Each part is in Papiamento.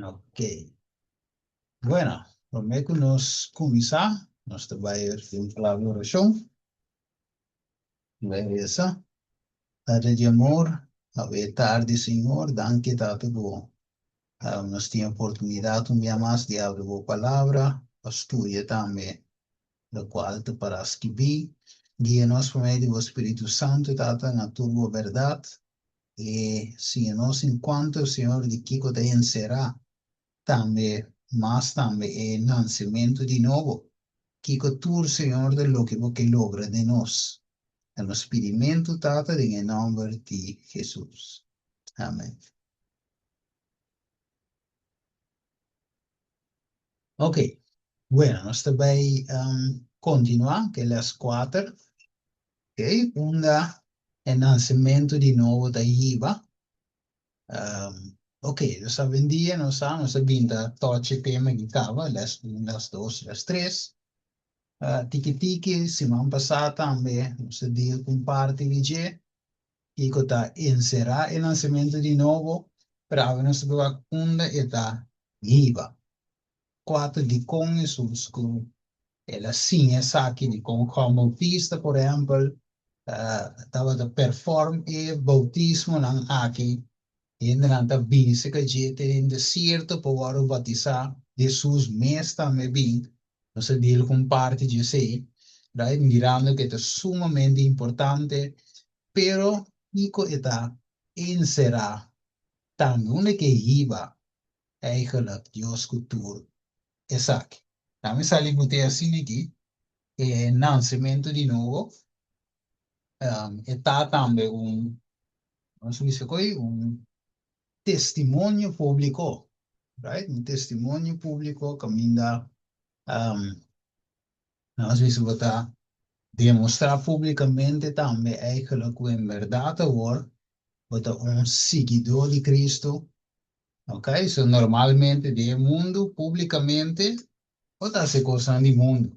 Ok. Bueno, promé ku nos kuminsá, nos ta bai den un palabra di orashon. Bai resa. Tata di amor, awe e tardi, Señor, danki Tata ku nos tin oportunidat un bia mas di abri bo palabra pa studia tambe lokual ta para skibí. Guia nos pa medio di bo Spiritu Santu, Tata, na tur bo bèrdat. E siña nos en kuantu, Señor, di kiko ta enserá tambe mas tambe e nansementu di nobo. Kiko tur, Señor, ta loke bo ke logra den nos. Ta nos pidimentu, Tata, den e nòmber di Hesus. Amen. Ok, bueno, nos ta bai kontinuá ku e lès kuater. Ok, unda e nansementu di nobo ta hiba. Ok, nos awendia nos sa, nos a bin ta touch e tema aki kaba, les un, les dos, les tres. Tiki tiki, siman pasá tambe nos a deal ku un parti di dje, kiko ta enserá e nansementu di nobo, pero awe nos ta bai wak unda e ta hiba. Kua ta dikon Hesus ku el a siña esaki, dikon Juan Bautista, por ehèmpel, tabata pèrfòrm e boutismonan aki, hendenan ta binse ka dje te den desierto pa wòrdu batisá, Hesus mes tambe bin, nos a deal ku un parti di esei, right, mirando ku e ta sumamente importante, pero kiko e ta enserá tambe, unda ke hiba Eigenlijk Dios ku tur esaki. Lami sali ku te asina aki, e nansementu di nobo, e ta tambe un, nos a bisa koe, un testimonio públiko, right? Un testimonio públiko kaminda nos a bisa bo ta demostrá públikamente tambe eigenlijk ku en bèrdat awor bo ta un siguidó di Cristo. Ok, so normalmente den e mundu publicamente bo ta haci cosnan di mundu,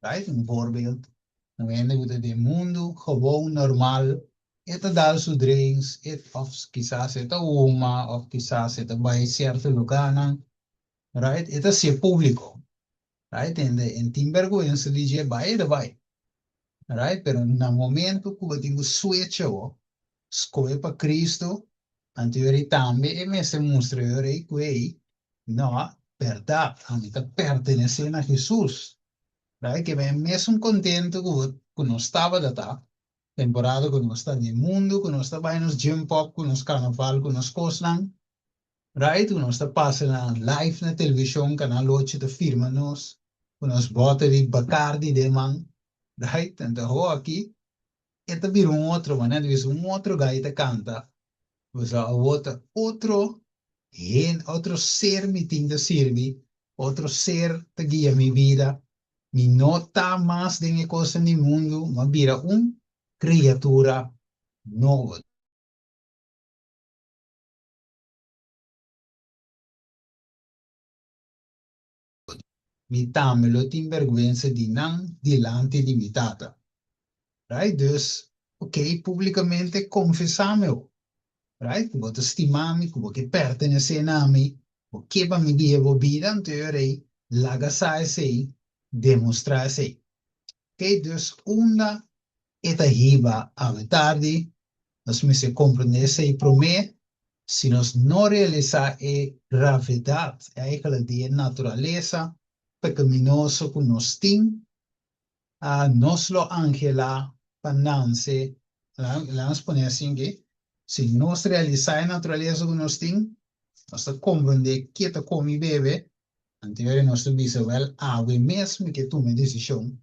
right? Un voorbeeld, un hende cu ta den mundu gewoon normal, e ta dal su drinks, e of kisas e ta huma of kisas e ta bay cierto lugarnan, right? E ta haci'e publico, right? Hende en tin berguensa di dje bay e ta bay, right? Pero na momento cu bo tin cu switch awo, skohe pa Cristo, anto yori tambe e mester mustra yori ku ei, no, bèrdat, ami ta pertenesé na Hesus. Right? Ke men mesun kontentu ku bo ku nos tabata ta, temporada ku nos ta den mundu, ku nos ta bai nos gym pop, ku nos karnaval, ku nos kosnan, right? Ku nos ta pasa na live na televishon, kanal ocho ta firma nos, ku nos bòter di Bacardi den man, right? Anto ho aki e ta bira un otro manera di bisa un otro gai ta canta pasobra awor ta otro hende otro ser mi tin ta sirbi otro ser ta guia mi bida mi no ta mas den e cosnan di mundo mi a bira un criatura nobo. Mi tambe lo tin bèrgwensa di nan dilanti di mi Tata. Right? Dus, oké, públikamente konfesá mi awor. Right? Ku bo ta stima mi, ku bo ke pertenesé na mi, bo ke pa mi guia bo bida, anto e ora ei laga sa esei, demostrá esei. Oké, dus unda e ta hiba awe tardi, nos mester komprendé esei promé, si nos no realisá e gravedat, eigenlijk di e naturalesa pekaminoso ku nos tin, nos lo anhelá pa nanse, laga nos pone asin aki, si nos realisá e naturalesa ku nos tin, nos ta komprendé ke ta kome i bebe, anto nos ta bisa, wèl, awe mes mi ke tuma e desishon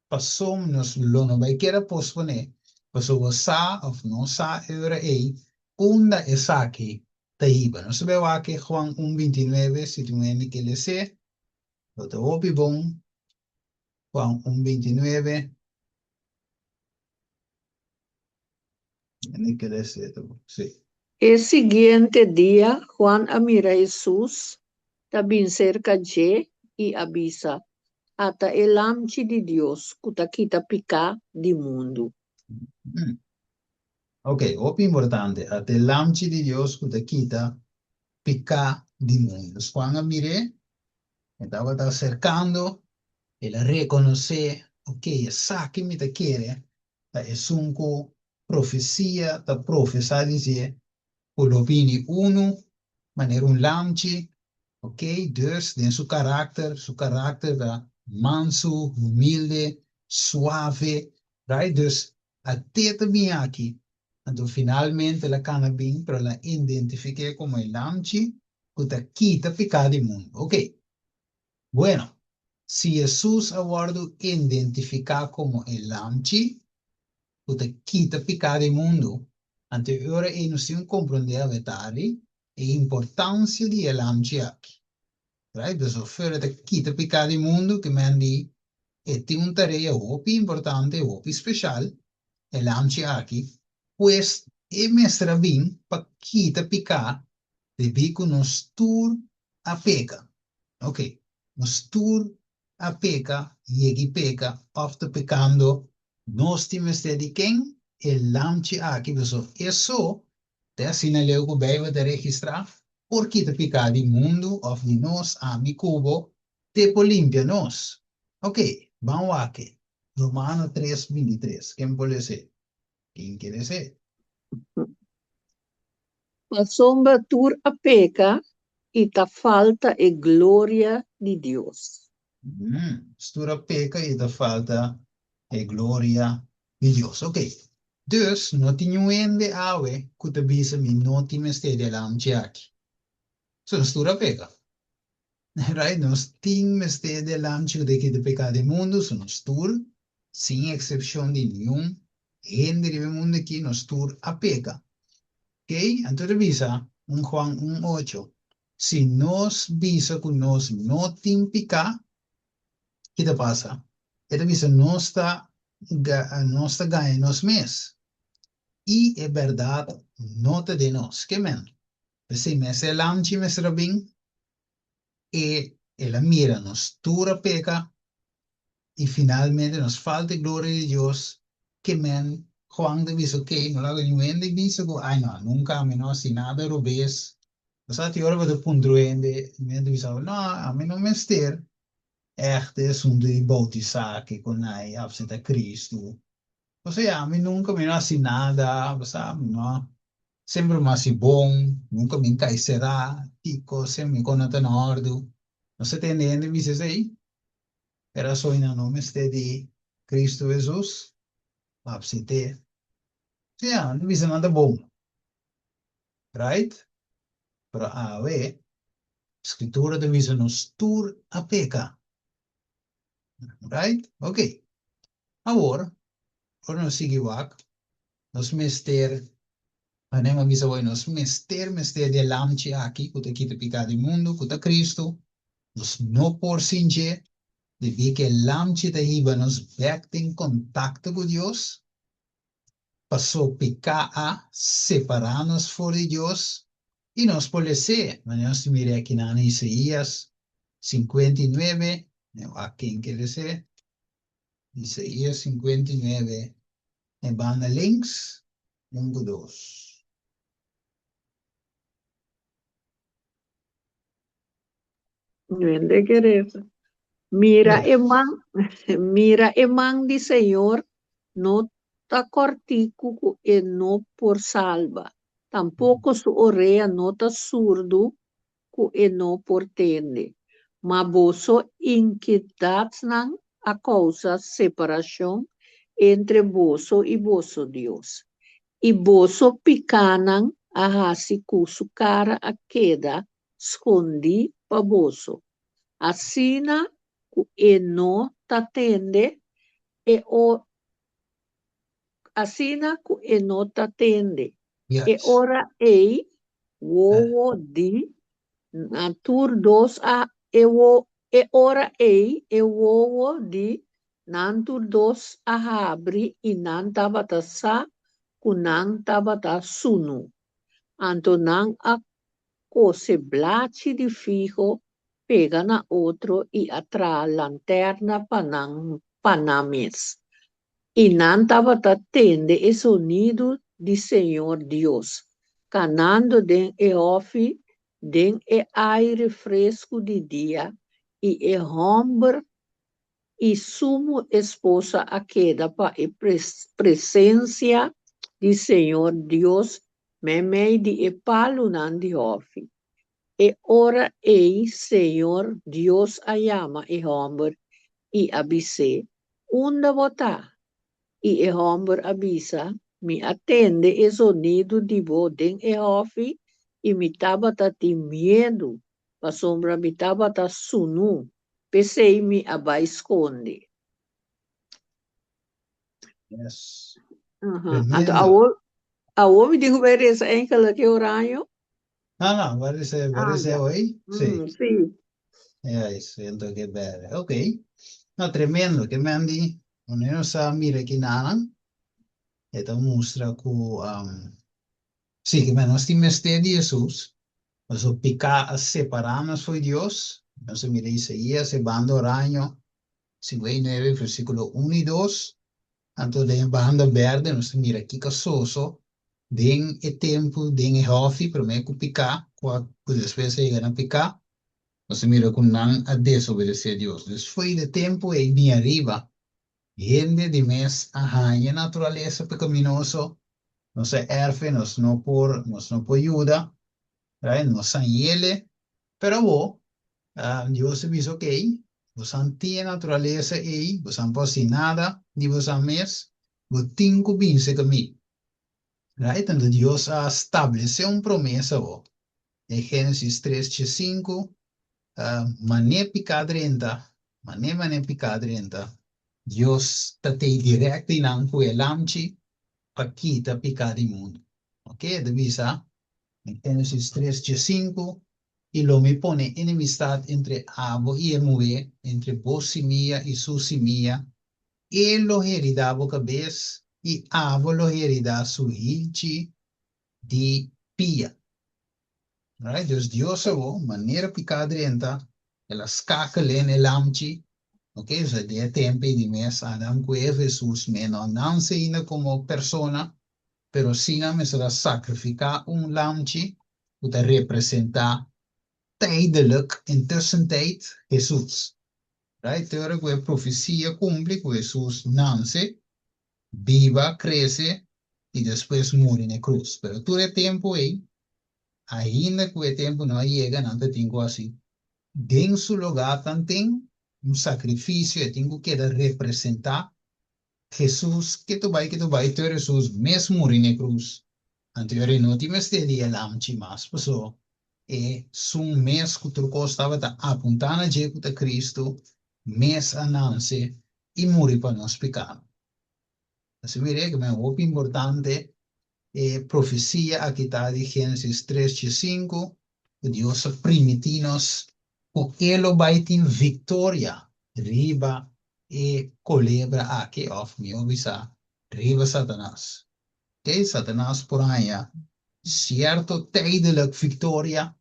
Pasobra nos lo no bai keda posponé, pasobra bo sa òf no sa e ora ei unda esaki ta hiba. Nos ta bai wak e Juan un 29, si tin un hende ke les'é, lo ta hopi bon. Juan un 29. Hende ke les'é ta bon, sí. E siguiente dia Juan a mira Hesus ta bin serka dje i a bisa, Ata e Lamchi di Dios ku ta kita piká di mundu. Ok, hopi importante. Ata e Lamchi di Dios ku ta kita. piká di mundu. Dus Juan a mir'é, e tabata aserkando, el a rekonosé, ok, esaki mi ta kere ta esun ku profesia ta profesá di dje ku lo bini unu manera un lamchi, ok, dus den su karakter, su karakter ta mansu, humilde, suave, right, dus at'é ta bini aki, anto finalmente el a kana bin, pero el a identifik'é komo e lamchi ku ta kita piká di mundu, ok. Bueno, si Hesus a wòrdu identifiká komo e Lamchi ku ta kita piká di mundu, anto e ora ei nos tin ku komprondé awetari e importansia di e Lamchi aki. Right? Pasobra ora e ta kita piká di mundu, ke men di e tin un tarea hopi importante, hopi speshal, e Lamchi aki, pues e mester a bin pa kita piká debí ku nos tur a peka. Ok, nos tur a peka, yegi peka òf ta pekando, nos tin mester di ken? E lamchi aki, pasobra e so ta asina leu ku Beibel ta registrá, por kita piká di mundu òf di nos, ami ku bo, te por limpia nos. Ok, ban wak e. Romano tres 23, ken por les'é? Ken ke les'é? Pasobra tur a peka i ta falta e gloria di Dios. Tur a peka i ta falta e gloria di Dios. Ok. Dus, no tin niun hende awe ku ta bisa mi no tin mester di e lamchi aki. So, nos tur a peka. Right? Nos tin mester di e lamchi ku ta kita peka di mundu, so nos tur, sin eksepshon di niun hende riba e mundu aki, nos tur a peka. Ok, anto ta bisa un Juan un ocho, si nos bisa ku nos no tin piká, ki ta pasa? E ta bisa nos ta nos ta gaña nos mes i e bèrdat no ta den nos. Ke men? P'esei mester e lamchi mester a bin e el a mira nos tur a peka i finalmente nos falta e gloria di Dios ke men Juan ta bisa ok no laga niun hende bisa ku ai no nunka ami no hasi nada robes bo sa tin ora bo ta puntra un hende un hende ta bisa bo no ami no mester ègt e asuntu di boutisá ke kon ai apseptá Cristo Osea, ami nunka mi no hasi nada, bo sa, mi no semper mi hasi bon, nunka mi kai será, kiko, semper mi kon no ta na òrdu. Nos ta tende hende bisa esei, e rason nan no mester di Cristo Hesus pa apsept'é. Osea, nan ta bisa nan ta bon, right? Pero awe, Skritura ta bisa nos tur a peka. Right? Ok. Awor, ora nos sigui wak, nos mester, manera mi a bisa awor, nos mester mester di e lamchi aki ku ta kita piká di mundu, ku ta Kristu. Nos no por sin dje, debí ku e lamchi ta hiba nos bèk den kontakto ku Dios. Pasó piká a separá nos for di Dios i nos por les'é, manera nos ta mira akinan na Isaías 59, wak ken ke les'é, Isaías 59, e banda links, un ku dos. Hende ke resa. Mira e man, mira e man di Señor no ta kòrtiku ku e no por salba, tampoko su orea no ta surdu ku e no por tende. Ma boso inkiedatnan a kousa separashon entre boso i boso Dios, i boso pikánan a hasi ku su kara a keda skondí pa boso, asina ku e no ta tende, e asina ku e no ta tende. E ora ei wowo di nan tur dos a e e ora ei e wowo di nan tur dos a habri i nan tabata sa ku nan tabata sunú. Anto nan a kose blachi di figo pega na otro i a traha lanterna pa nan pa nan mes. I nan tabata tende e sonido di Señor Dios kanando den e hòfi den e aire fresku di dia, i e hòmber i su esposa a keda pa e presensia di Señor Dios meimei di e palunan di hòfi. E ora ei Señor Dios a yama e hòmber i a bis'é, Unda bo ta? I e hòmber a bisa, Mi a tende e zonidu di bo den e hòfi i mi tabata tin miedu, pasobra mi tabata sunú, p'esei mi a bai skonde. Yes. Aha. Anto Tremendo. awor, awor mi tin ku bai resa enkele ke oraño? No, no, bai resa, bai Ah, resa ya. hoy. Sí. Sí. Juist, siento ke bere. Ok. No, tremendo. Ke men di, wanneer nos a mira ki nanan, e ta mustra ku, um, sí, ke men nos tin mester di Hesus, pasobra piká a separá nos fo'i Dios. Nos a mira Isaías, e banda oraño, 59, versíkulo 1 i 2. Anto den e banda berde nos ta mira kiko soso den e tempu, den e hòfi, promé ku piká, ku a, ku despues a yega na piká. Nos a mira ku nan a desobedesé Dios. Dus fo'i de tempu ei bin ariba, hende di mes a haña naturalesa pekaminoso, nos a erfe, nos no por, nos no por yuda, right? Nos a yele. Pero awor, Dios a bisa, okey, bosan tin e naturalesa ei, bosan por hasi nada di bosan mes, bo tin ku binse ku mi. Right? Anto Dios a stablesé un promesa awor. Den Génesis tres 5, mané piká drenta, mané mané piká drenta, Dios ta tei dirèkt einan ku e lamchi pa kita piká di mundu. Oke, e ta bisa den Génesis tres 5, I lo mi pone enemistat entre abo i e muhé, entre bo simia i su simia, e lo heridá bo kabes i abo lo heridá su hilchi di pia. Right? Dus Dios awor, manera piká drenta, el a skakel en e lamchi, ok, so den e tempu ei di mes Adam ku Eva, Hesus mes no a nanse ainda komo persona, pero si nan mester a sakrifiká un lamchi ku ta representá tijdelijk, in tussentijd, Hesus. Right? Te ora ku e profesia kumpli ku Hesus nanse, biba, krese i despues muri na e krus. Pero tur e tempu ei, ainda ku e tempu no a yega, nan ta tin ku hasi den su lugá tanten un sakrifisio, e tin ku keda representá Hesus ketu bai ketu bai tur Hesus mes muri na e krus. Anto e no tin mester di e lamchi mas, paso e sun mes ku tur kos tabata apuntá na dje ku ta Kristu mes a nanse i muri pa nos pikánan. Asina mir'é ku men hopi importante e profesia aki ta di Génesis tres 5, ku Dios a primití nos ku e lo bai tin viktoria riba e kolebra aki, òf mihó bisá, riba Satanas. Oké, Satanas por haña sierto tijdelijk viktoria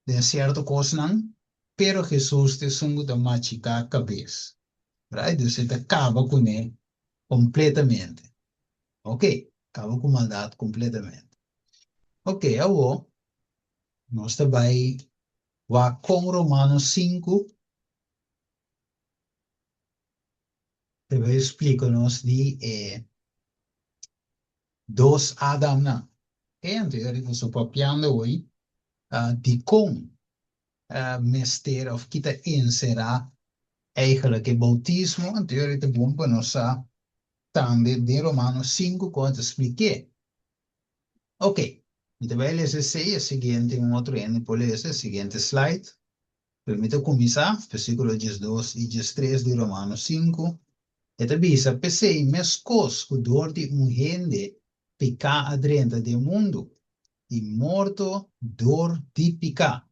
den sierto kosnan, pero Hesus ta esun ku ta machiká kabes. Right? Dus e ta kaba kuné kompletamente. Oké, kaba ku maldat kompletamente. Oké, awor nos ta bai wak kon Romanos 5 ta bai splika nos di e dos Adamnan. Oké, anto e ora ku papiando awor dikon mester òf ki ta enserá eigenlijk e boutismo, anto e ora ta bon pa nos sa tambe den Romanos 5 kon ta splik'é. Ok, mi ta bai lesa esei, e siguiente un otro hende por lesa e siguiente slide. Pero mi ta kuminsá, versíkulo 12 i 13 di Romanos 5, e ta bisa, P'esei, meskos ku dor di un hende piká a drenta den mundu, i morto dor di piká.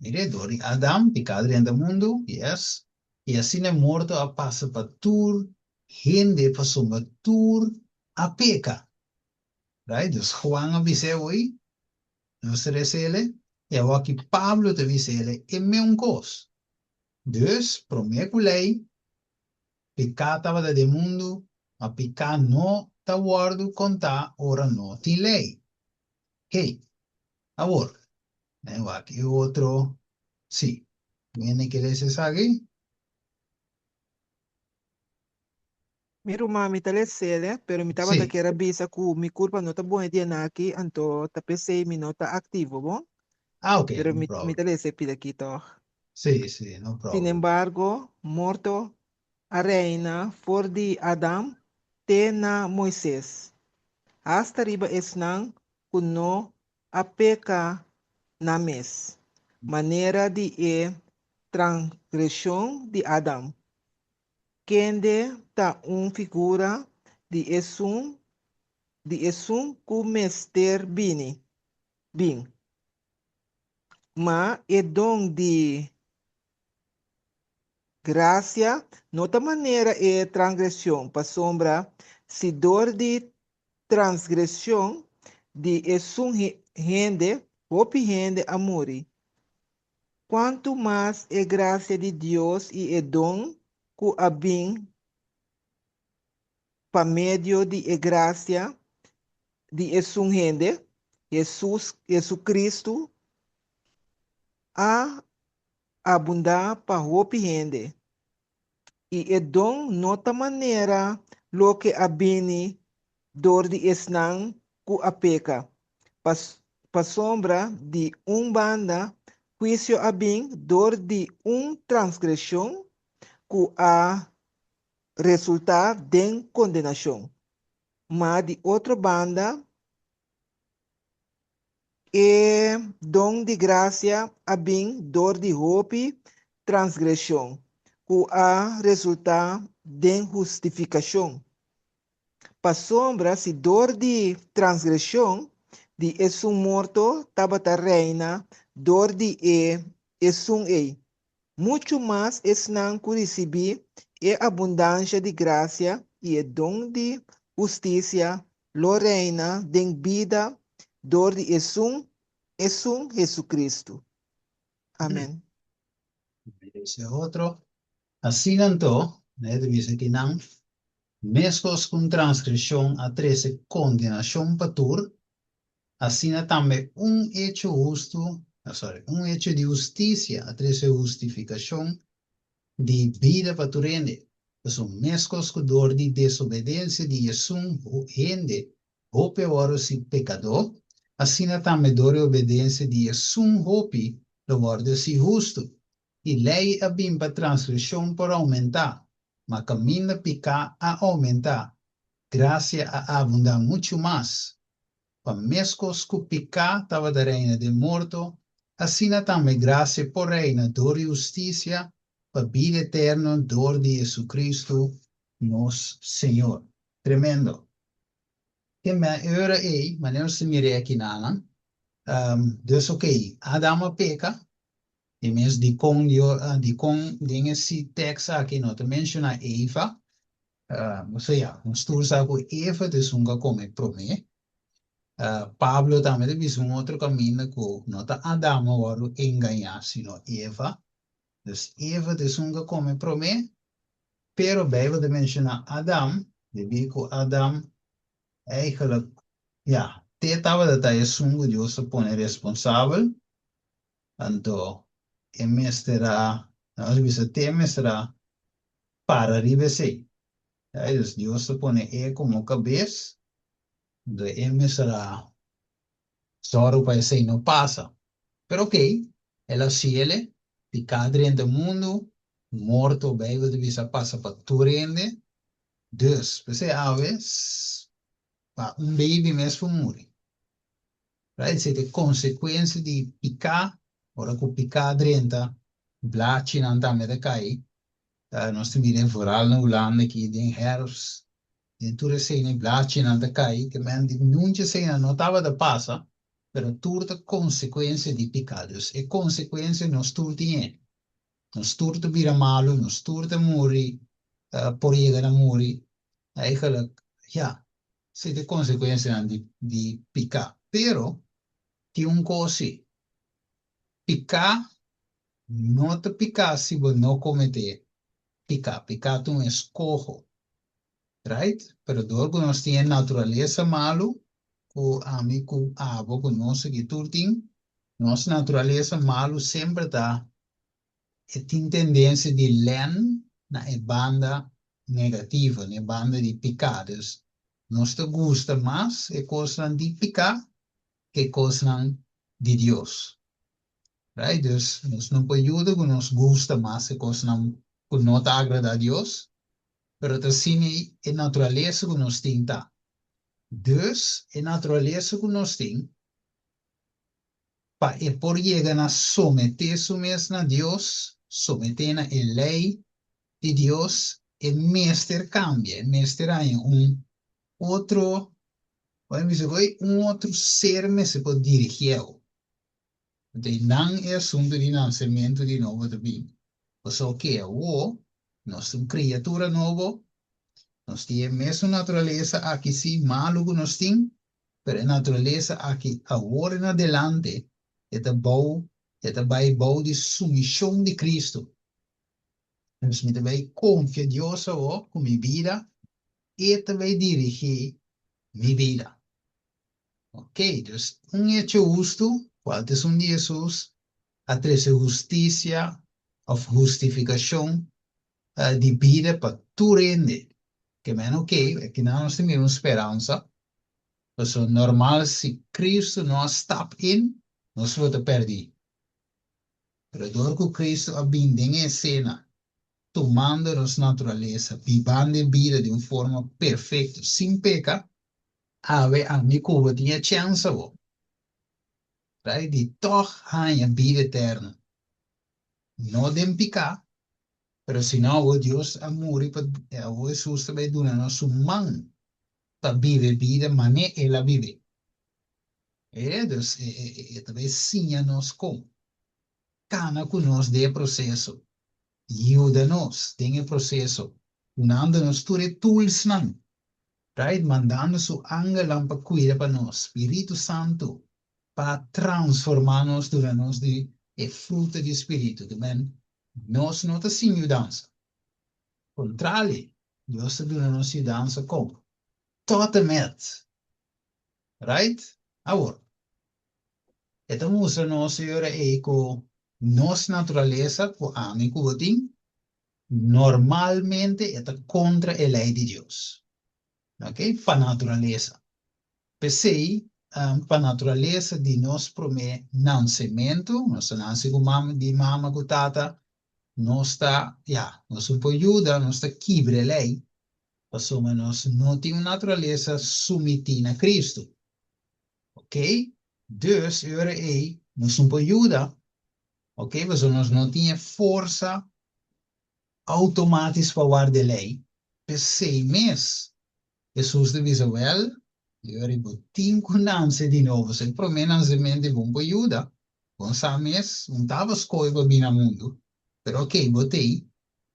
Mire, dor di Adam, piká a drenta mundu, yes, i asina e morto a pasa pa tur hende pasobra tur a peka. Right? Dus Juan a bis'é hoy, nos ta res'ele, i awor aki Pablo ta bis'ele e meun kos. Dus, promé ku lei, piká tabata den mundu, ma piká no ta wòrdu kontá ora no tin lei. Hey, awor. En wak e otro. Sí. Hende ke lesa esaki? Mi ruman, mi ta les'el, pero mi tabata Sí. kier a bisa ku mi kurpa no ta bon e dianan aki, anto ta p'esei mi no ta aktivo, bon? Ah, ok, Pero no mi, mi problem. ta lesa e pida aki tòg. Sí, sí, no Sin problem. embargo, morto a reina for di Adam te na Moises, asta riba esnan ku no a peka nan mes, manera di e transgreshon di Adam, kende ta un figura di esun di esun ku mester bini, bin. Ma e don di grasia no ta manera e transgreshon, pasobra si dor di transgreshon di esun hende hopi hende a muri, kuantu mas e grasia di Dios i e don ku a bin pa medio di e grasia di esun hende, Hesus, Jesucristo, a abundá pa hopi hende. I e don no ta manera loke a bini dor di esnan ku a peka. Pasobra di un banda huisio a bin dor di un transgreshon ku a resultá den kondenashon, ma di otro banda E don di grasia a bin dor di hopi transgreshon ku a resultá den hustifikashon. Pasobra si dor di transgreshon di esun morto tabata reina dor di e esun ei, muchu mas esnan ku risibí e abundansha di grasia i e don di hustisia lo reina den bida dor di esun, esun Jesucristo. Amen. Ese otro. Asina anto, ne ta bisa ki nan, meskos ku un transgreshon a trese kondenashon pa tur, asina tambe un echo hustu, sorry, un echo di hustisia a trese hustifikashon di bida pa tur hende. Pasobra meskos ku dor di desobedensia di esun hende hopi a wòrdu hasi pekadó, asina tambe dor di obedensia di esun hopi lo wòrdu hasi hustu. I lei a bin pa transgreshon por oumentá, ma kaminda piká a oumentá, grasia a abundá muchu mas. Pa meskos ku piká tabata reina den morto, asina tambe grasia por reina dor di hustisia pa bida eterno dor di Jesucristo nos Señor. Tremendo! Ke me e ora ei, manera nos ta mira e akinanan, dus okey, Adam a peka, e mes dikon Dios, dikon den e tekst aki no ta menshoná Eva, Osea, nos tur sa ku Eva ta esun ku a kome promé. Pablo tambe ta bisa un otro kaminda ku no ta Adam a wòrdu engañá, sino Eva. Dus Eva ta esun ku a kome promé, pero Beibel ta menshoná Adam, debí ku Adam eigenlijk, ya, te tabata ta esun ku Dios a pone responsabel, anto e mester a, nos a bisa te mester a para riba esei. Ya, dus Dios ta pone e komo kabes, anto e mester a sòru pa esei no pasa. Pero okey, el a siele, piká drenta mundu, morto, Beibel ta bisa, a pasa pa tur hende. Dus, p'esei awe, pa un baby mes por muri. Right? Esei ta e konsekuensia di piká, ora ku piká drenta, blachinan tambe ta kai. Nos ta mira vooral na Hulanda aki den herfst, den tur esei blachinan ta kai, ke men di nunca eseinan no tabata pasa, pero tur ta konsekuensia di piká. Dus e konsekuensia nos tur tin e. Nos tur ta bira malu, nos tur ta muri, por yega na muri. Eigenlijk, ya, esei ta e konsekuensianan di di piká. Pero tin un kos si, piká No ta piká si bo no kometé piká. Piká ta un eskoho, right? Pero dor ku nos tin e naturalesa malu, ku ami ku abo ku nos aki tur tin, Nos naturalesa malu semper ta e tin tendensia di lèn na e banda negativo, na e banda di piká. Dus nos ta gusta mas e kosnan di piká ke e kosnan di Dios. Right? Dus nos no por yuda ku nos gusta mas e kosnan ku no ta agradá Dios, pero ta asina e naturalesa ku nos tin ta. Dus e naturalesa ku nos tin pa e por yega na someté su mes na Dios, someté na e lei di Dios, e mester kambia, e mester haña un otro, ora mi bisa ku un otro ser mester por dirigié. Anto einan e asuntu di nansementu di nobo ta bin. Pasobra ke awor nos ta un kriatura nobo, nos tin e mesun naturalesa aki sí malu ku nos tin, pero e naturalesa aki awor en adelante e ta bou, e ta bai bou di sumishon di Kristu. Dus mi ta bai konfia Dios awor ku mi bida, e ta bai dirigí mi bida. Ok, dus un hecho hustu, kual ta esun di Hesus, a trese hustisia òf hustifikashon di bida pa tur hende. Ke men ok, akinan nos ta mira un speransa, pasobra normal si Kristu no a stap in, nos lo ta pèrdí. Pero dor ku Kristu a bin den e esena, tumando nos naturalesa, bibando e bida di un forma perfekto, sin peka, Awe ami ku bo tin e chèns awor, right, di tòg haña bida eterno, no den piká, pero sino awor Dios a muri pa, awor Hesus ta bai duna nos su man pa biba e bida manera El a bib'é. E, dus e ta bai siña nos kon kana ku nos den e proseso, yuda nos den e proseso, dunando nos tur e toolsnan Right, mandando su angelnan pa cuida pa nos, Spiritu Santu pa transforma nos, duna nos di e fruta di Spiritu. Te men, nos no ta sin yudansa. Contrali, Dios ta duna nos yudansa con? Tot en met. Right? Awor, e ta mustra nos e ora ei cu nos naturalesa, cu ami cu bo tin, Normalmente e ta kontra e lei di Dios. Ok, pa naturalesa. P'esei, pa naturalesa di nos promé nansementu, nos ta nanse ku mama, di mama ku tata, nos ta, ya, nos no por yuda, nos ta kibra e lei, pasobra nos no tin un naturalesa sumití na Kristu. Ok, dus e ora ei nos no por yuda Ok, pasobra nos no tin e forsa automatis pa warda e lei. P'esei mes, Hesus ta bisa, Wèl, e ora bo tin ku nanse di nobo. So e promé nansementu e bon por yuda. Bon sa mes, un tabata skohe pa bini na mundu, pero ok, bo t'ei.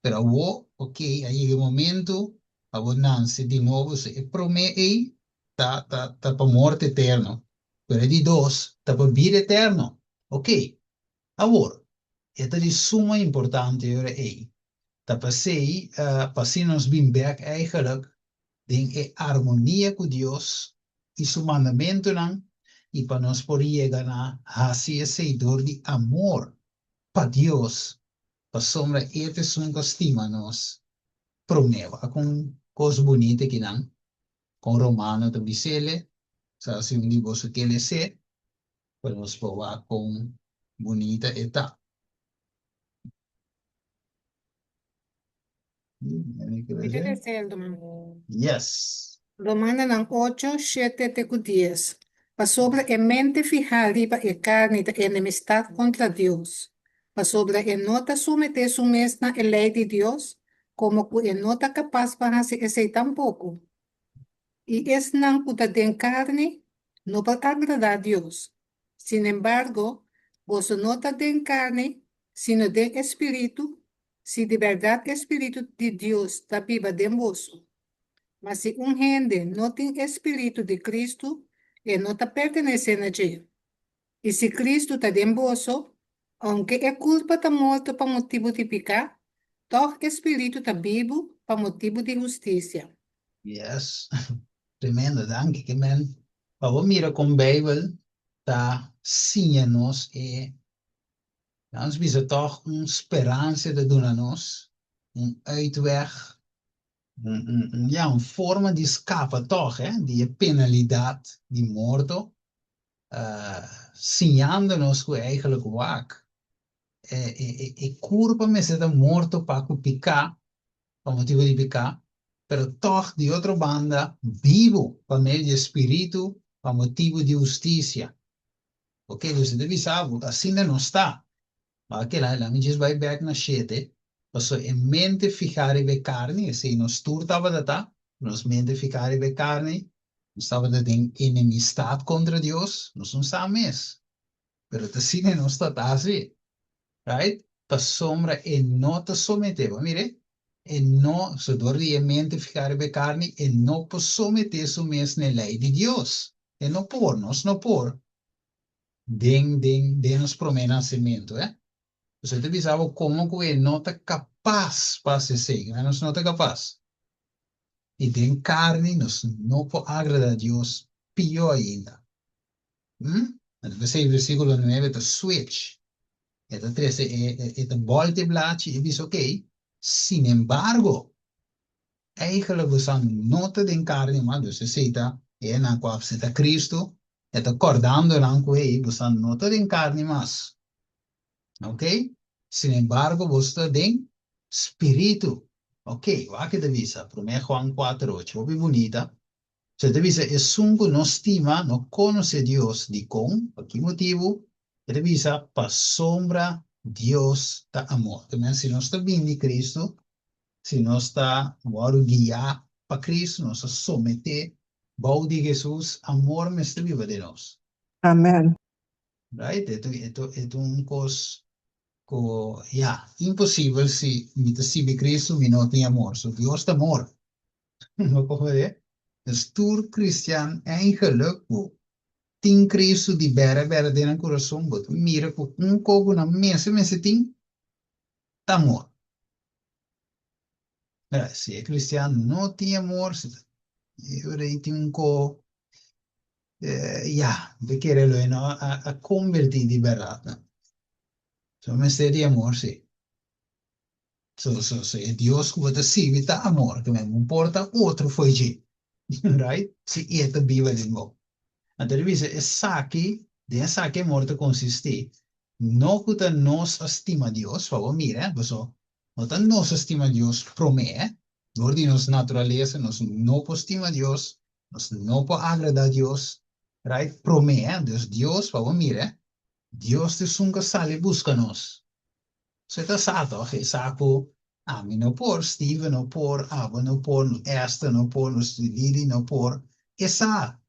Pero awor, ok, a yega e momentu pa bo nanse di nobo. So e promé ei ta ta ta pa morto eterno, pero e di dos ta pa bida eterno. Ok, awor, e ta di suma importante e ora ei, ta p'esei pa asina nos bin bek eigenlijk den e armonia ku Dios i su mandamentunan i pa nos por yega na hasi esei dor di amor pa Dios, pasobra e ta esun ku a stima nos promé. Wak un kos bunita kinan. Kon Romano ta bis'ele, sa si un di boso ke les'é, pa nos por wak kon bunita e ta. Mi ta les'el, Domingo. Yes. Romanonan ocho, shete te ku dies, Pasobra e mente fihá riba e karni ta enemistat kontra Dios, pasobra e no ta someté su mes na e lei di Dios, komo ku e no ta kapas pa hasi esei tampoko. I esnan ku ta den karni no por agradá Dios. Sinembargo, boso no ta den karni, sino den e spiritu, si di bèrdat e spiritu di Dios ta biba den boso. Ma si un hende no tin e spiritu di Kristu, e no ta pertenesé na dje. I si Kristu ta den boso, ounke e kurpa ta morto pa motibu di piká, tòg e spiritu ta bibu pa motibu di hustisia. Yes, tremendo, danki. Ke men, pa bo mira kon Beibel. ta siña nos e, nos bisa tòg un speransia ta duna nos, un uitweg, un, un, un, ja, un forma di skapa tòg, hè, di e penalidat di morto, siñando nos ku eigenlijk wak e, e, e, e kurpa mester ta morto pa ku piká, pa motibu di piká, pero tòg di otro banda bibu pa medio di e spiritu pa motibu di hustisia. Ok, dus e ta bisa bo asina nos ta. Ma kila laga mi djis bai bèk na shete, pasobra e mente fihá riba e karni, esei nos tur tabata ta, nos mente fihá riba e karni, nos tabata den enemistat kontra Dios, nos no sa mes, pero ta asina nos ta ta hasi, right? Pasobra e no ta someté, bo a mira? E no, so dor di e mente fihá riba e karni, e no por someté su mes na e lei di Dios, e no por, nos no por. Den den den nos promé nasementu, eh. Pues e ta bisa bo komo ku e no ta kapas pa hasi esei, ku nos no ta kapas. I den karni nos no por agradá Dios, pió ainda. Hm? Anto p'esei versíkulo nuebe ta switch. E ta trese e e ta bòlta e blachi i bisa, okey, sinembargo, Eigenlijk boso no ta den karni mas, dus esei ta e nan ku a aseptá Kristu, e ta kòrdando nan ku ei boso no ta den karni mas. Oke? Sinembargo boso ta den spiritu. Oke, wak e ta bisa, Promé Juan kuater ocho, hopi bunita. So e ta bisa, esun ku no stima no konosé Dios. Dikon? Pa ki motibu? E ta bisa, pasobra Dios ta amor. Te men si nos ta bini di Kristu, Si nos ta wòrdu guiá pa Kristu, nos ta someté bou di Hesus, amor mester biba den nos. Amen. Right? E ta, e ta, e ta un kos ku, ya, imposibel si mi ta sigui Kristu, mi no tin amor. So, Dios ta amor. No por wede? Dus tur kristian eigenlijk ku tin Kristu di bèrè bèrè den nan kurason, bo ta mira ku un kos ku nan mester mester tin, ta amor. Mira, si e cristian no tin amor, si ta, e ora ei tin un ko, eh, ya, mi ta kere lo e no a, a converti di berdad, no. So mester di amor, si. So, so, so e Dios ku bo ta sirbi ta amor, ke men no por ta otro fo'i dje, right? Si e ta biba den bo. Anto di bisa esaki, den esaki amor ta consisti, no ku ta nos a stima Dios, pa bo mira, paso No ta nos a stima Dios promé. Dor di nos naturalesa nos no por stima Dios, nos no por agradá Dios, right? Promé, dus Dios, pa bo mira, Dios ta esun ku a sali buska nos. So e ta sa tòg, e sa ku ami no por, Steven no por, abo no por, Esther no por, nos Lily no por. E sa.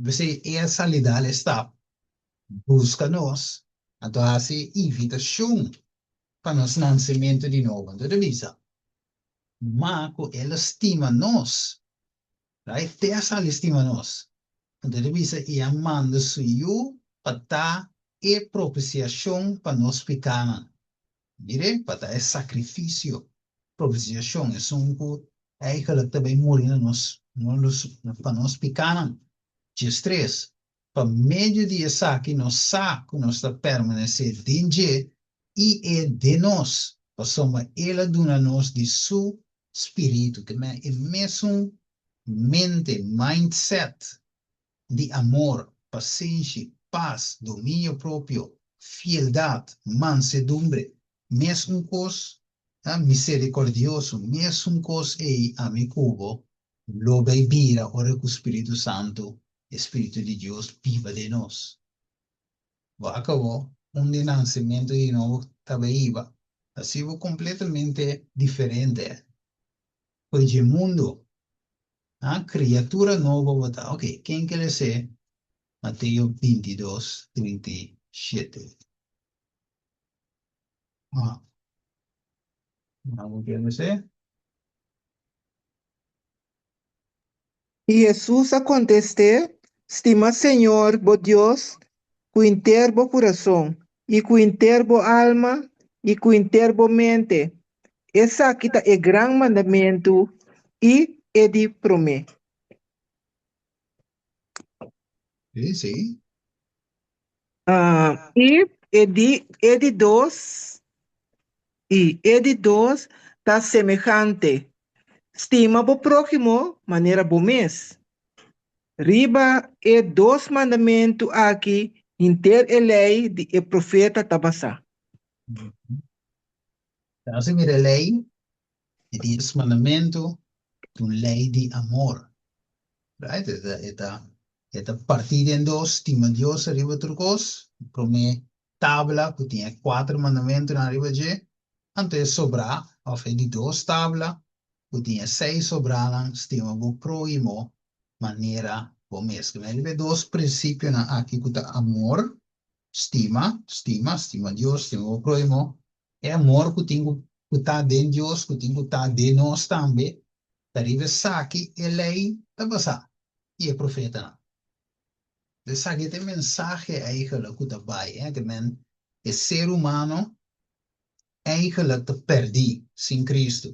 P'esei e a sali dal e stap buska nos, anto hasi invitashon pa nos nansementu di nobo. Anto ta bisa, Ma ku el a stima nos, right? Te a sali stima nos. Anto ta bisa, i a manda su Yu pa ta e propisiashon pa nos pikánan. Mire, pa ta e sakrifisio, propisiashon, esun ku eigenlijk ta bai muri na nos, pa nos pikánan. 13, Pa medio di esaki nos sa ku nos ta permanesé den dje i e den nos, pasobra el a duna nos di su spiritu. Ke men e mesun mente, mindset, di amor, pasenshi, pas, dominio propio, fieldat, mansedumbre, mes un kos, miserikordioso, mes un kos ei ami ku bo lo bai bira ora ku spiritu santu e Spiritu di Dios biba den nos. Bo a kabo un di nansementu di nobo ta bai hiba hasi bo kompletamente diferente for dje mundu. Ha, kriatura nobo bo ta. Ok, ken ke les'é Mateo 22, 37? Ha, abo ke les'é? I Hesus a kontest'é, Stima Señor bo Dios ku henter bo kurason, i ku henter bo alma, i ku henter bo mente. Esaki ta e gran mandamentu i e di promé. Sí, sí. I e di e di dos i e di dos ta semehante, Stima bo próhimo manera bo mes. Riba e dos mandamentu aki henter e lei di e profeta ta basá. Nos a mira e lei, e dies mandamentu, ta un lei di amor. Right? E ta, e ta, e ta partí den dos, stima Dios ariba tur kos, e promé tabla ku tin e kuater mandamentunan riba dje, anto e sobrá, òf e di dos tabla ku tin e seis sobránan, stima bo próhimo manera bo mes. Ke riba e dos prinsipionan aki ku ta amor, stima, stima, stima Dios, stima bo próhimo, e amor ku tin ku ku ta den Dios, ku tin ku ta den nos tambe, ta riba esaki e lei ta basá i e profetanan. Esaki ta e mensahe eigenlijk ku ta bai, eh, ke men e ser humano eigenlijk ta pèrdí sin Cristo.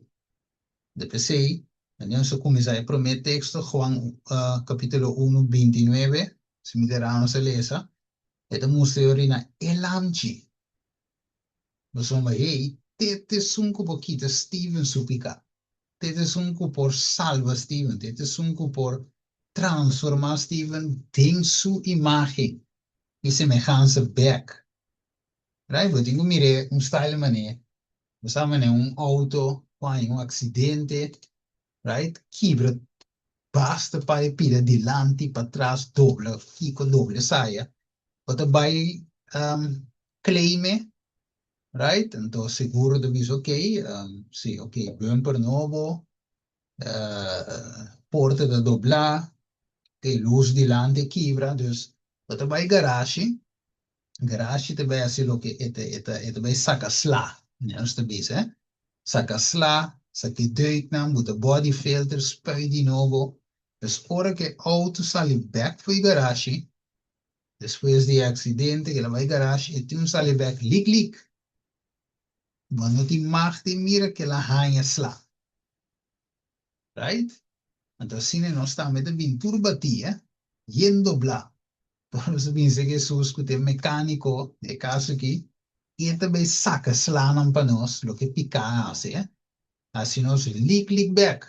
De p'esei, wanneer nos a kuminsá e promé teksto, Juan kapítulo unu, bintinuebe, si mi ta erá nos a lesa, e ta mustra yori na e lamchi. Pasobra hey, te ta esun ku por kita Steven su piká. Te ta esun ku por salba Steven. Te ta esun ku por transformá Steven den su imágen i semehansa bèk. Right? Bo tin ku mir'é un style manera. Bo sa manera un outo ku haña un aksidente, right? Kibra basta pa e pida dilanti, patras, dobla kiko, dobla esaya. Bo ta bai claim-e, right? Anto seguro ta bisa ok, si ok, bumper nobo, porta ta doblá, e lus dilanti a kibra, dus bo ta bai garashi, garashi ta bai hasi loke e ta e ta e ta bai saka sla, nos ta bisa, eh, saka sla, saka e deuknan, buta body filter, spuit di nobo, dus ora ku e outo sali bèk for e garashi, Despues di e aksidente el a bai garashi e tin un sali bek lik lik. Bo no tin mag di mira ke el a haña sla. Right? Anto asina nos tambe ta bin tur batí, eh? Yen doblá. Por nos a bin serka Hesus ku ta e mekániko di e kaso aki, i e ta bai saka slanan pa nos, loke piká a hasi, eh? Hasi nos lik lik bek.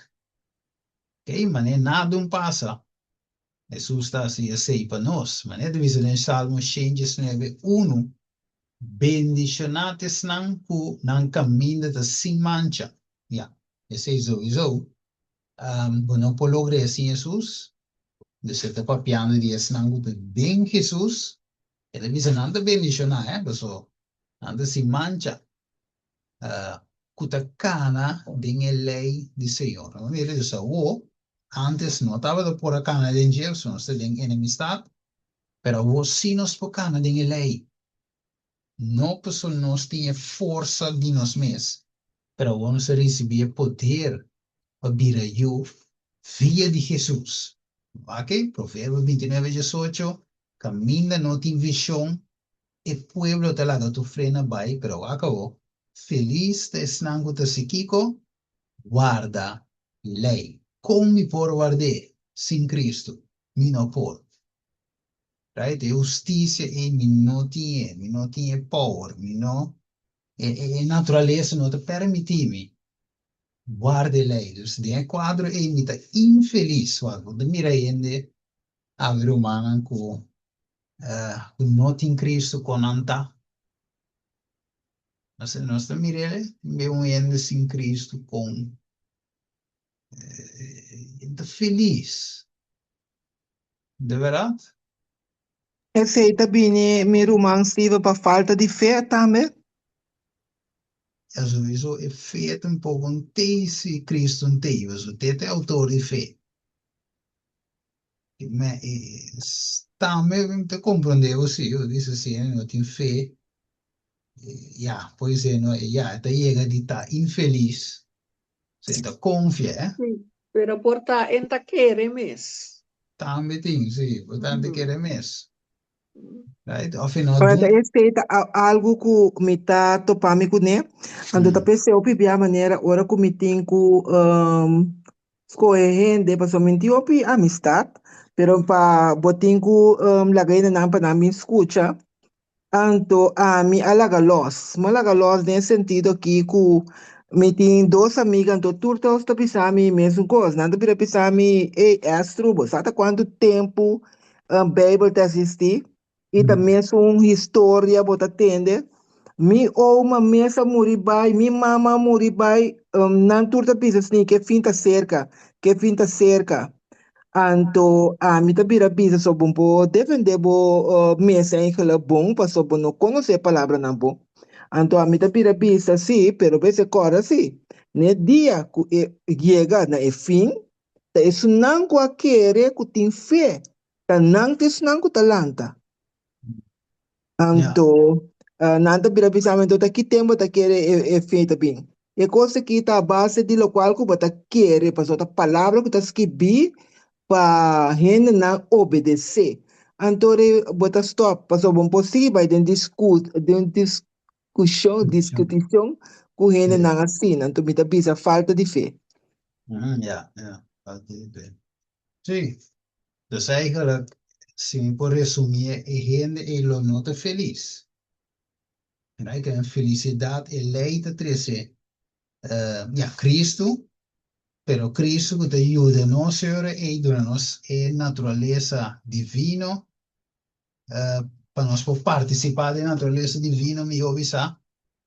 Kei, manera nada un pasa. Hesus ta hasi esei pa nos. Manera ta bisa den Salmo 119, unu, Bendishoná ta esnan ku nan kaminda ta sin mancha. Ya, esei souiso. Bo no por logr'é sin Hesus. Dus e ta papiando di esnan ku ta den Hesus. E ta bisa nan ta bendishoná, eh, pasobra nan ta sin mancha. Ku ta kana den e lei di Señor. Nos mira dus awor, antes no tabata por a kana den dje, pasobra nos ta den enemistat, pero awor sí nos por kana den e lei. No pasobra nos tin e forsa di nos mes, pero awor nos a risibí e poder pa bira yu via di Hesus. Wak ei, Proverbio bintinuebe diesocho, Kaminda no tin vishon, E pueblo ta laga tur frena bai, pero wak awo, felis ta esnan ku ta si kiko? Warda lei. Kon mi por ward'é sin Kristu? Mi no por. Right? E hustisia ei mi no tin e, mi no tin e power, mi no, e, e, e naturalesa no ta permití mi warda e lei. Dus den e kuadro ei mi ta infelis. Wak, bo ta mira hende awe rumannan ku ku no tin Cristo kon nan ta. Nos, nos ta mir'é be un hende sin Cristo kon eh, ta felis. De verdad? Esei ta bini mi ruman Steven pa falta di fe tambe? Ja, sowieso e fe tampoco no tei si Cristo no tei, pasobra te ta e autor di fe. Me, e, tambe mi ta comprende bo si, bo bisa si hende no tin fe, ya, por ser no, ya, e ta yega di ta infelis, so e ta confia, eh. Sí, pero por ta en ta kere mes. Tambe tin, sí, por ta en ta kere mes. Right? Of e no Ora ta dun. esei ta algu ku mi ta topa mi kuné, anto ta p'esei hopi bia manera ora ku mi tin ku Skohe hende pasobra mi no tin hopi amistat, pero pa bo tin ku laga hendenan pa nan bin skucha. Anto ami a laga lòs. Mi a laga lòs den e sentido aki ku mi tin dos amiga anto tur tos ta bisa mi mesun kos. Nan ta bira bisa mi, Ey Estru, bo sa ta kuantu tempu Beibel ta eksistí i ta mesun historia bo ta tende? Mi oma mes a muri bai, mi mama a muri bai, nan tur ta bisa asina ke fin ta serka, ke fin ta serka. Anto ami ta bira bisa so bo por defende bo mes eigenlijk bon paso bo no conoce e palabranan bon. Anto ami ta bira bisa si, pero mester corda si, n'e dia cu e yega na e fin, ta esunnan cu a kere cu tin fe, ta nan ta esunnan cu ta lanta. Anto nan ta bira bisa mi, anto ta ki tempo bo ta kere e fe ta bin? E kos aki ta a base di lokual ku bo ta kere, pasobra ta palabra ku ta skibí pa hendenan obedesé. Anto rei bo ta stòp, pasobra bo no por sigui bai den den diskushon, diskutishon ku hendenan asina. Anto mi ta bisa falta di fe. Ya, ya, falta di fe. Sí, dus eigenlijk, si mi por resumí e hende ei lo no ta felis. Right? En felisidat e lei ta trese, ya, Cristo, pero Cristo ku ta yuda nos e ora ei duna nos e naturalesa divino, pa nos por partisipá den e naturalesa divino, mihó bisá,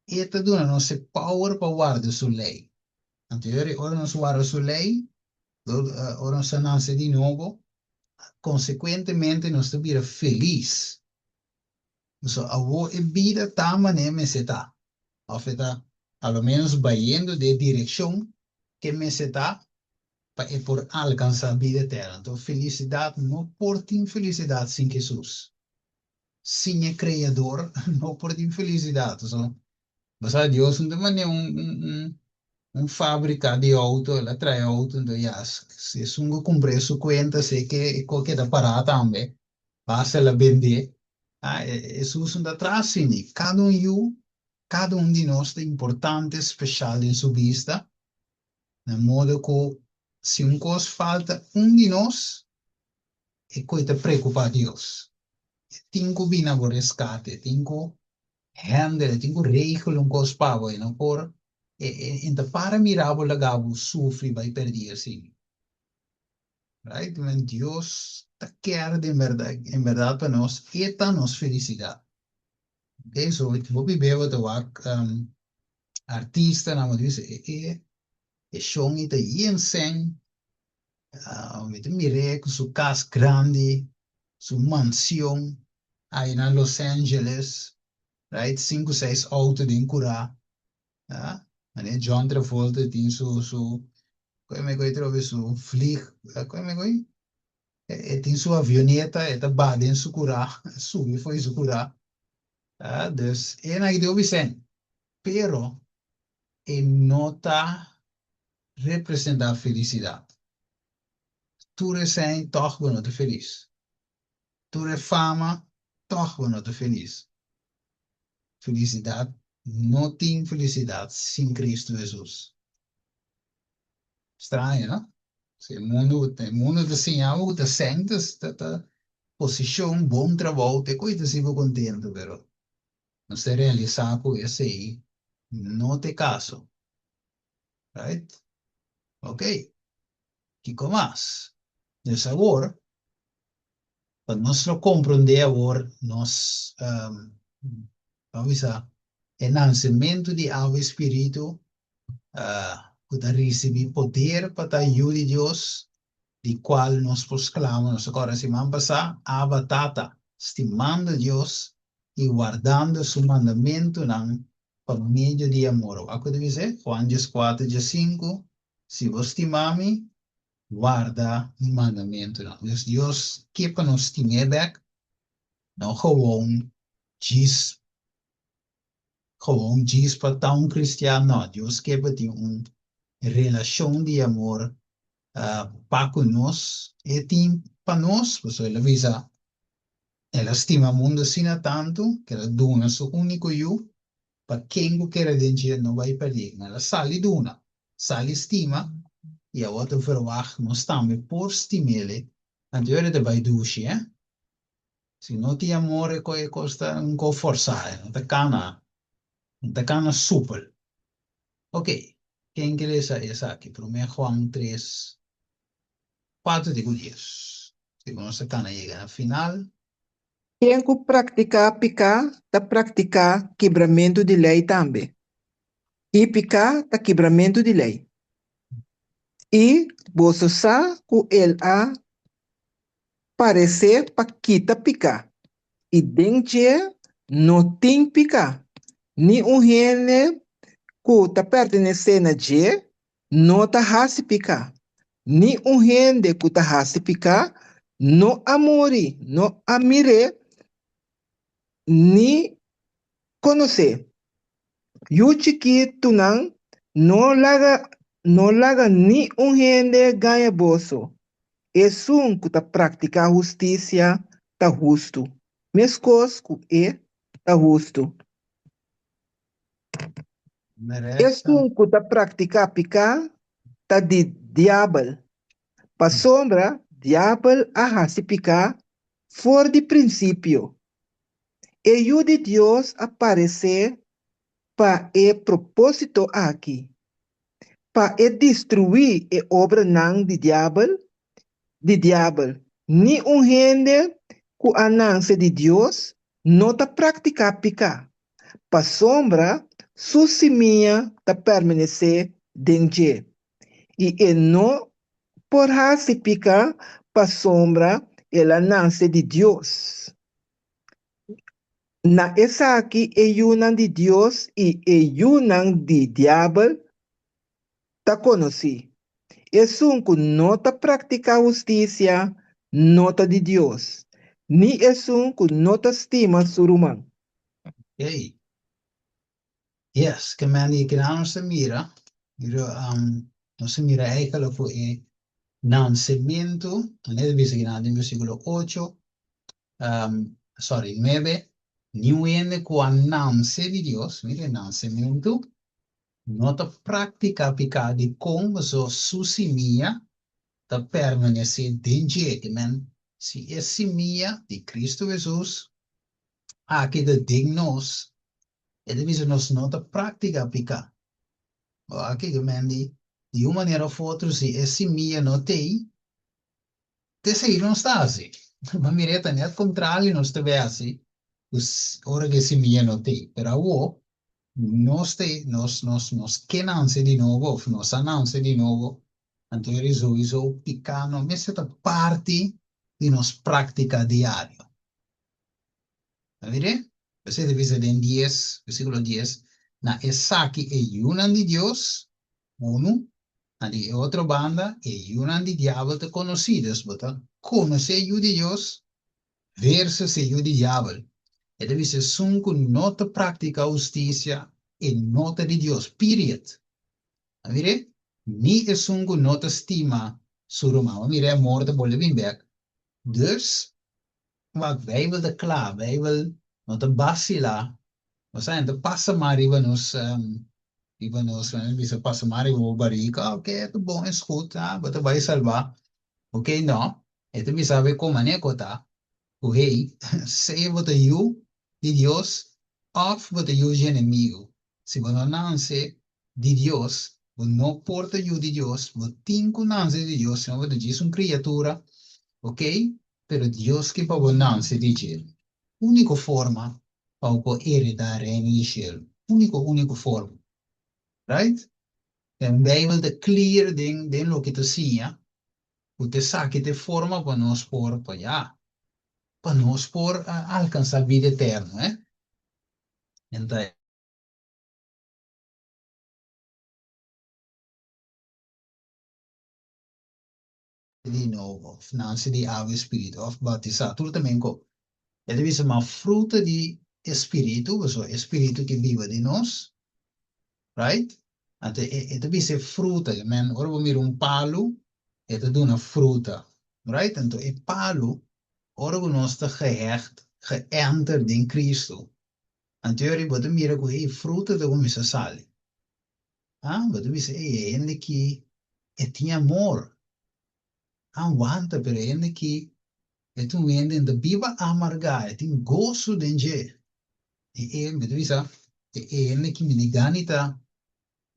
e ta duna nos e power pa warda su lei. Anto e ora ei ora nos warda su lei, ora nos ta nase di nobo, konsekuentemente nos ta bira felis. Pasobra awor e bida ta manera mester ta, òf e ta a lo ménos bayendo den e direkshon ke mester ta pa e por alkansá bida eterno. Anto felisidat no por tin felisidat sin Hesus. Sin e Kreador no por tin felisidat. Pasobra bo sa Dios no ta manera un un fábrika di outo, el a trae outo, anto ya si esun ku kumpr'é su kuenta si e ke e keda pará tambe. Basta el a bendé. Ah, Hesus no ta tras sini. Kada un yu, kada un di nos ta importante, speshal den su bista. Na modo ku si un kos falta un di nos, e koe ta preokupá Dios. E tin ku bini na bo reskate, e tin ku handle, e tin ku regel un kos pa bo. E no por, e e ta para mira bo laga bo sufri bai pèrdí asina. Right? Men Dios ta kier den berdad, en berdad pa nos, e ta nos felicidad. Okay, so hopi be bo ta wak um, artistanan, bo ta bisa e e e shon ei ta yen sèn, uh, mi ta mir'é ku su kas grandi, su mansion ai na Los Angeles, right, sinku seis outo den kurá, Ah, mane John Travolta tin su su koe me koe trobe su vlieg, koe me koe? E, e tin su avioneta, e ta ba den su kurá, subi fo'i su kurá. Ah, dus e na ki Vicente. Pero e no ta representá felisidat. Tur esei tòg bo no ta felis. Tur e fama tòg bo no ta felis. Felisidat, no tin felisidat sin Kristu Hesus. Straño, no? Si e mundu, e mundu ta siña bo ku ta sèn ta ta ta posishon, bon trabou, te ku ei ta hasi bo kontentu, pero nos ta realisá ku esei no ta e kaso. Right? Okey. Kiko mas? Dus awor, Pa nos lo komprondé awor nos, ban bisa, e nansementu di awa i spiritu ku ta risibí poder pa ta yu di Dios, di kual nos por sklama, nos a kòrda siman pasá, Abba, Tata, stimando Dios i wardando su mandamentunan pa medio di amor. Wak ku ta bis'é? Juan dieskuater, diesinku, Si bo stima mi, warda mi mandamentunan. Dus Dios ke pa nos stim'é bèk, no gewoon djis gewoon djis pa ta un kristian, no, Dios ke pa tin un relashon di amor pa ku nos, e tin pa nos, pasobra el a bisa, el a stima mundu asina tantu ku el a duna su úniko yu pa ken ku kere den dje no bai pèrdí. El a sali duna, sali stima, i awor ta verwagt nos tambe por stim'el. Anto e ora ta bai dushi, eh? Si no tin amor e e kos ta un kos forsá, e no ta kana, no ta kana supel. Ok, ken ke lesa esaki? Promé Juan tres, kuater te ku dies. Si ku nos ta kana yega na final. Ken ku praktiká piká ta praktiká kibramentu di lei tambe, i piká ta kibramentu di lei. I boso sa ku el a paresé pa kita piká, i den dje no tin piká. Ni un hende ku ta pertenesé na dje no ta hasi piká. Ni un hende ku ta hasi piká no a muri, no a mir'é ni konos'é. Yu chikitunan, no laga no laga ni un hende gaña boso. Esun ku ta praktiká hustisia ta hustu, meskos ku e ta hustu. Esun ku ta praktiká piká ta di diabel, pasobra diabel a hasi piká for di prinsipio. E Yu di Dios a paresé pa e propósito aki, pa e destruí e obranan di diabel, di diabel. Ni un hende ku a nanse di Dios no ta praktiká piká, pasobra su simia ta permanesé den dje, i e no por hasi piká pasobra el a nanse di Dios. Na esaki e yunan di Dios i e yunan di diabel ta konosí. Esun ku no ta praktiká hustisia no ta di Dios, ni esun ku no ta stima su ruman. Ey. Yes, ke men di kinan nos ta mira, mira nos ta mira eigenlijk ku e nansementu, manera ta bisa kinan den versíkulo ocho, sorry, nuebe, niun hende ku a nanse di Dios, mira e nansementu, no ta praktiká piká dikon pasobra su simia ta permanesé den dje. Ke men, si e simia di Kristu Hesus aki ta den nos, e ta bisa nos no ta praktiká piká. Aki ke men di, di un manera òf otro si e simia no t'ei, T'esei nos ta hasi. Ma mira e ta net kontrario nos ta bay hasi ku ora ku e simia no t'ei. Pero awor nos t'ei, nos nos nos ke nanse di nobo òf nos a nanse di nobo, anto e souiso piká no mester ta parti di nos práktika diario. Ta mira? P'esei ta bisa den dies, versíkulo dies, Na esaki e yunan di Dios Unu, na di e otro banda, e yunan di diabel ta konosí. Dus bo ta konosé e yu di Dios versus e yu di diabel. E ta bisa esun ku no ta praktiká hustisia, e no ta di Dios. Period. A mir'é? Ni esun ku no ta stima su ruman. A mir'é amor ta bolbe bin bèk. Dus, Wak, Bijbel ta kla, Bijbel no ta basilá. Bo sa, ta pasa mas riba nos, riba nos, nan bisa pasa mas riba bo barika, ah, oké, ta bon, es goed, ah, bo ta bai salbá. Oké, no, e ta bisa bo kon manera ku ta, ku hey, sea bo ta yu di Dios òf bo ta yu dje enemigu. Si bo no nanse di Dios, bo no por ta yu di Dios, bo tin ku nanse di Dios, sino bo ta djis un kriatura, ok, pero Dios ke pa bo nanse di dje. Úniko forma pa bo por heredá Reino di Shelu. Úniko, úniko forma. Right? Den Bijbel ta clear den den loke ta siña ku ta esaki ta e forma pa nos por, pa ya, pa nos por alkansá bida eterno, eh. Enta. Di nobo, of nanse di awa i spiritu, of batisá, tur ta men ko. E ta bisa, Ma fruta di e spiritu, pasobra e spiritu ke biba den nos, right? Anto e e ta bisa e fruta, ke men ora bo mira un palu, e ta duna fruta, right? Anto e palu, ora ku nos ta gehecht, geënter den Kristu, anto e ora bo ta mira ku e fruta ta kuminsá sali. Ah, bo ta bisa, ey, e hende ki e tin amor. Ah, wanta, pero e hende ki E ta un hende ta biba amargá, e tin goso den dje. E e, mi ta bisa, e hende ki mi di gani ta,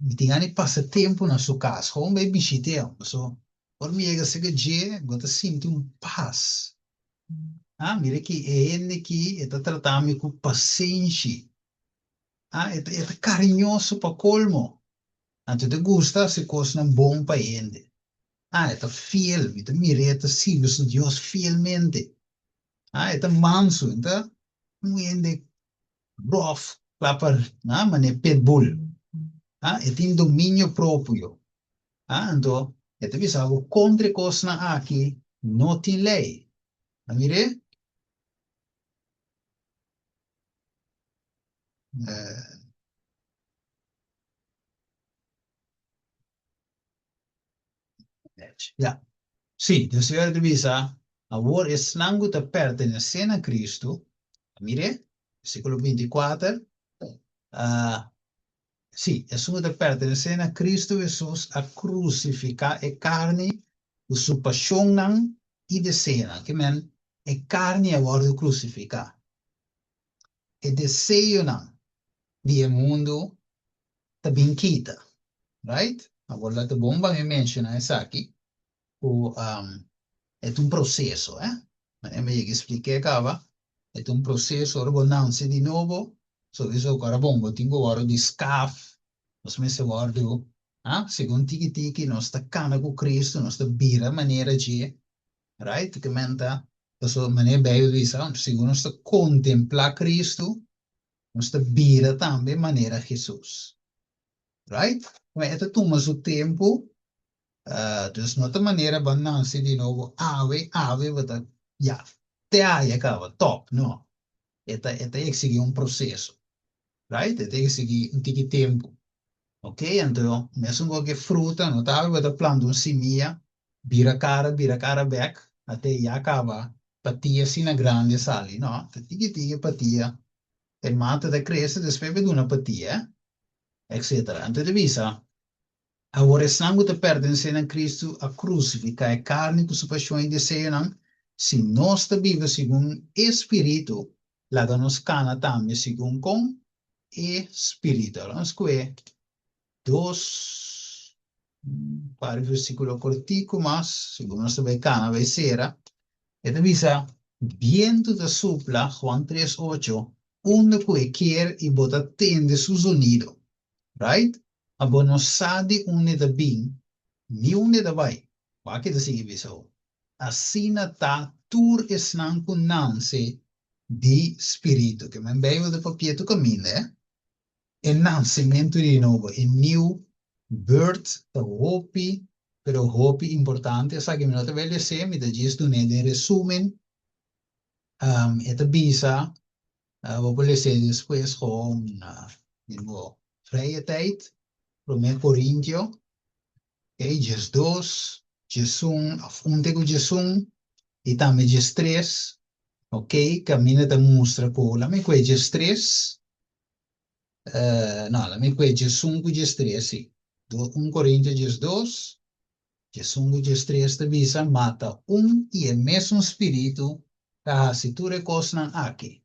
mi tin gani pasa tempu na su kas, gewoon bai bishit'é. Paso, ora mi yega serka dje, bo ta sinti un pas. Ah, mira ki e hende ki e ta trata mi ku pasenshi. Ah, e ta, e ta kariñoso pa kolmo. Anto e ta gusta hasi kosnan bon pa hende. Ah, e ta fiel, mi ta mir'é ta sirbi su Dios fielmente. Ah, e ta mansu, e ta un hende rof, kla pa, ah, manera pitbull. Ah, e tin dominio propio. Ah, anto e ta bisa bo kontra e kosnan aki no tin lei. A mir'é? Eh. Ya. Sí, Dios Señor ta bisa, Awor esnan ku ta pertenesé na Kristu, mir'é, versíkulo 24, ah, sí, esun ku ta pertenesé na Kristu Hesus a krusifiká e karni ku su pashonnan i deseonan. Ke men, e karni a wòrdu krusifiká. E deseonan di e mundu ta bin kita, right? Awor la ta bon pa mi menciona esaki ku e ta un proceso, eh. Manera mi yega expliké kaba, e ta un proceso ora bo nanse di nobo, sowiso ku ora bon bo tin ku wòrdu di skaf, nos mester wòrdu, ah, segun tiki tiki nos ta kana ku Cristo, nos ta bira manera dje, right? Ke men ta, pasobra manera Bijbel bisa, segun nos ta kontemplá Cristo, Nos ta bira tambe manera Hesus. Right? Ma e ta tuma su tempu, dus no ta manera bo a nase di nobo awe, awe bo ta ya, te aya kaba, top, no. E ta e ta eksigí un proseso. Right? E ta eksigí un tiki tempu. Ok, anto mesun ku ke fruta, no ta awe bo ta planta un simia, bira kara, bira kara bek, ate ya kaba patia asina grandi a sali, no, ta tiki tiki patia, e mata ta krese, despues bo duna patia, etcetera. Anto e ta bisa, Awor esnan ku ta pertenesé na Kristu a krusifiká e karni ku su pashon i deseonan, si nos ta biba segun e Spiritu, laga nos kana tambe segun kon e Spiritu. Awor nos kohe dos par di versíkulo kortiku mas, segun nos ta bai kana bai sera. E ta bisa, Bientu ta supla, Juan tres ocho, unda ku e kier i bo ta tende su zonido. Right? Ma bo no sa di unda e ta bin ni unda e ta bai. Wak e ta sigui bisa bo. Asina ta tur esnan ku nanse di spiritu. Ke men Beibel ta papia tur kaminda, eh? E nansementu di nobo, e new birth ta hopi, pero hopi importante. Esaki mi no ta bai les'é, mi ta djis dun'é den resumen. E ta bisa, bo por les'é despues gewoon den bo vrije tijd, Promé Korintio, okay, 12, 11, òf un te ku 11, i tambe 13, okay, kaminda ta mustra ku, lami kue 13, No, la mi kue 11 ku 13, sí. 1 Korintio 12, 11 ku 13 ta bisa, Ma ta un i e mesun spiritu ta hasi tur e kosnan aki,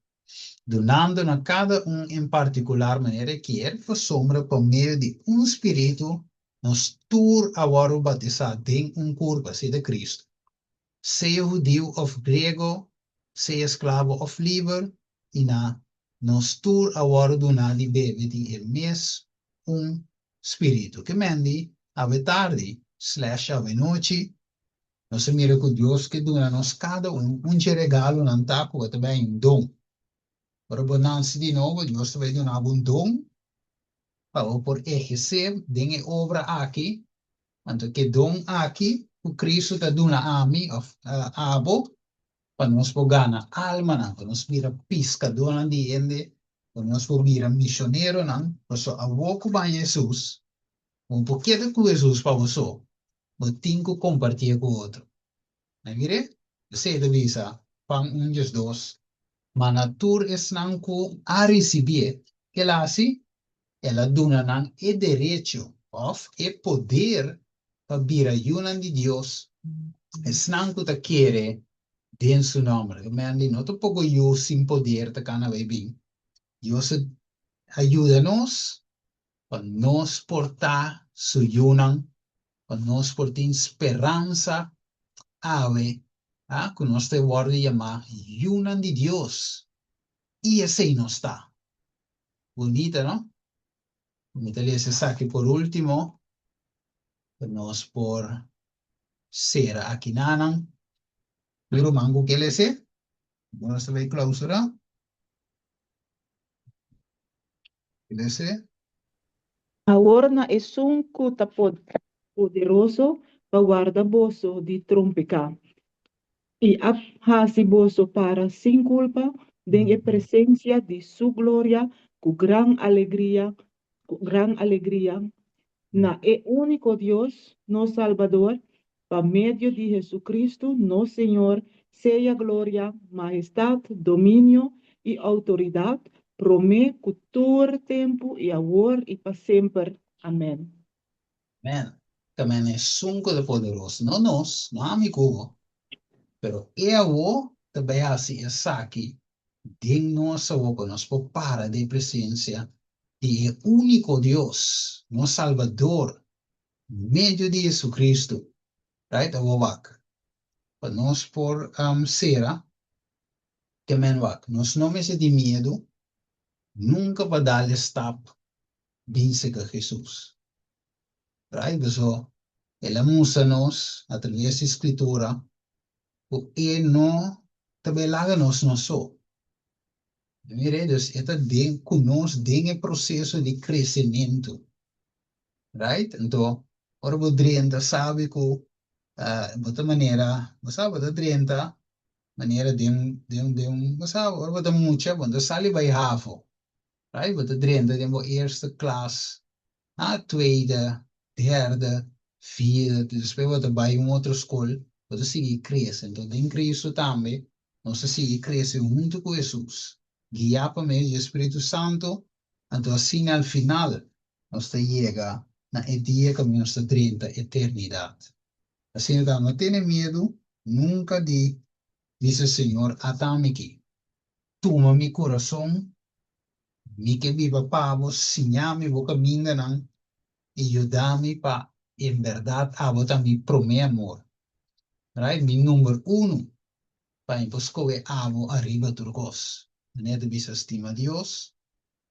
dunando na kada un en partikular manera e kier, pasobra pa medio di un spiritu nos tur a wòrdu batisá den un kurpa, si ta Kristu. sea hudiu òf griego, sea esklabo òf liber, i na nos tur a wòrdu duná di bebe di e mes un spiritu. Ke men di awe tardi slash awe nochi, nos a mira ku Dios ke duna nos kada un un dje regalonan ta ku bo ta bai un don. Ora bo nanse di nobo, Dios ta bai duna bo un don pa bo por ehersé den e obra aki. Anto ke don aki ku Kristu ta duna ami òf abo pa nos por gana almanan, pa nos bira piskadónan di hende, pa nos por bira mishoneronan, pasobra awor ku baña Hesus, bo no por keda ku Hesus pa bo so, bo tin ku kompartié ku otro. Na mir'é? Esei ta bisa Juan un 12, Ma na tur esnan ku a risibié, kel a hasi? El a duna nan e derecho òf e poder pa bira yunan di Dios, esnan ku ta kere Den su nòmber. Ke men di no ta poko yu sin poder ta kana bai bin. Dios a yuda nos pa nos por ta su yunan, pa nos por tin speransa awe ku nos ta wòrdu yamá yunan di Dios. I esei nos ta. Bunita, no? Mi ta lesa esaki por último, pa nos por sera akinanan. Mi ruman ku ke lese, nos ta bai klausura. Ke lese? Awor na esun ku ta poderoso pa warda boso di trompeká, i a hasi boso para sin kulpa den e presensia di su gloria ku gran alegria, ku gran alegria, na e úniko Dios, nos Salbador, pa medio di Jesucristo, nos Señor, sea gloria, mahestat, dominio i outoridat promé ku tur tempu i awor i pa semper. Amèn. Amèn. Ta men esun ku ta poderoso, no nos, no ami ku bo, pero e awo ta bai hasi esaki den nos awo pa nos por para den presensia di e úniko Dios, nos Salbador, medio di Jesucristo. Right? Awo wak. Pa nos por sera, ke men wak. Nos no mester tin miedu nunka pa dal e stap bin sega Jesus. Right? Paso el a mustra nos a traves di Scritura cu e no ta bay laga nos nos so. Mira, dus e ta den cu nos den e proceso di crecemento. Right? Anto, ora bo drenta sabi cu bo ta manera, bo sa bo ta drenta manera den den den, bo sa ora bo ta mucha bo no ta sali bay hafo. Right? Bo ta drenta den bo eerste klas, ah, tweede, derde, vierde, despues bo ta bai un otro skol, bo ta sigui krese. Enton den Cristo tambe nos ta sigui krese huntu ku Hesus, guiá pa medio di e Spiritu Santu, anto asina al final nos ta yega na e dia ku nos ta drenta eternidat. Asina ta, no tene miedu nunka di bisa Señor, ata mi aki. Tuma mi kurason, mi ke biba pa bo, siña mi bo kamindanan i yuda mi pa en bèrdat abo ta mi promé amor. Right? Mi number uno pa mi por skohe abo ariba tur kos. Manera ta bisa stima Dios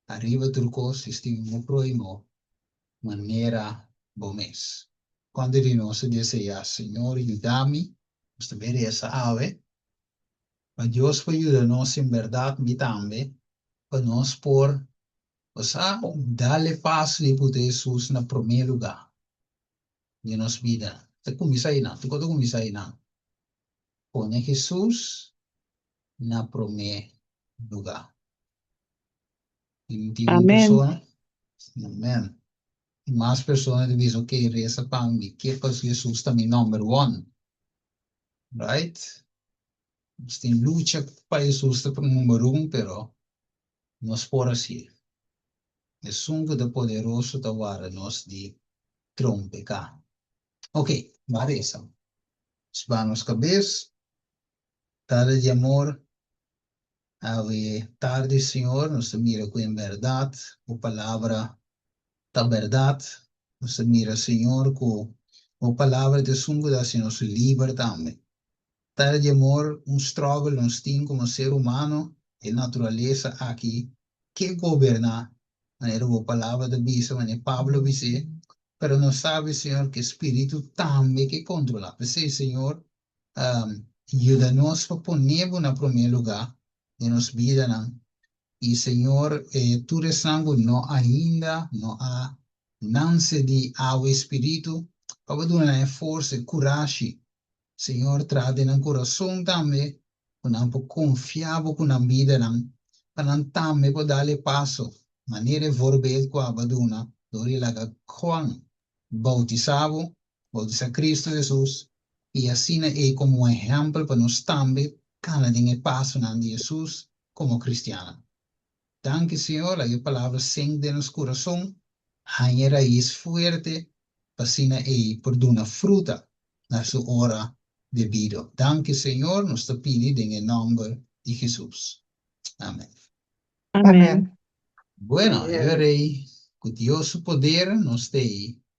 ariba tur kos i stima bo próhimo manera bo mes. Kuantu di nos ta deseá, Señor yuda mi? Nos ta bay resa awe. Pa Dios por yuda nos en berdad mi tambe pa nos por osea dal e paso di puta Hesus na prome luga den nos bida. Ta cuminsa einan, tur cos ta cuminsa einan. Pone Hesus na prome luga. Tin tin un Amen. persona, amen. Tin mas persona ta bisa ok resa pa mi ke pa Hesus ta mi number one. Right? Nos tin lucha pa Hesus ta number un, pero nos por hacié. Esun cu ta poderoso ta warda nos di trompeca. Ok, ba resa. Nos baha nos cabes. Tata di amor, awe tardi, Señor, nos ta mira cu en berdad bo palabra ta berdad. Nos ta mira, Señor, cu bo palabra ta esun cu ta haci nos liber tambe. Tata di amor, un struggle nos tin como ser humano, e naturalesa aki ke goberna, manera bo palabra ta bisa, manera Pablo bis'é, pero nos sabi, Señor, cu e spiritu tambe ke controla. P'esei, Señor, yuda nos pa pone bo na prome luga den nos bidanan. I, Señor, tur esnan ku no ainda no a nanse di awa i spiritu, pa bo duna nan e forsa, e kurashi. Señor, traha den nan kurason tambe ku nan por konfia bo ku nan bidanan, pa nan tambe por dal e paso, manera e voorbeeld ku abo a duna dor di laga Juan boutisá bo, boutisá Cristo Hesus, i asina ei komo un ehèmpel pa nos tambe kana den e pasonan di Hesus komo kristiannan. Danki Señor, laga e palabra sink den nos kurason, haña e rais fuerte pa asina ei por duna fruta na su ora. debido. Danki, Señor, nos ta pidi den nòmber di Hesus. Amèn. Amèn. Bueno, Amèn. rei, ku Dios su poder nos t'ei.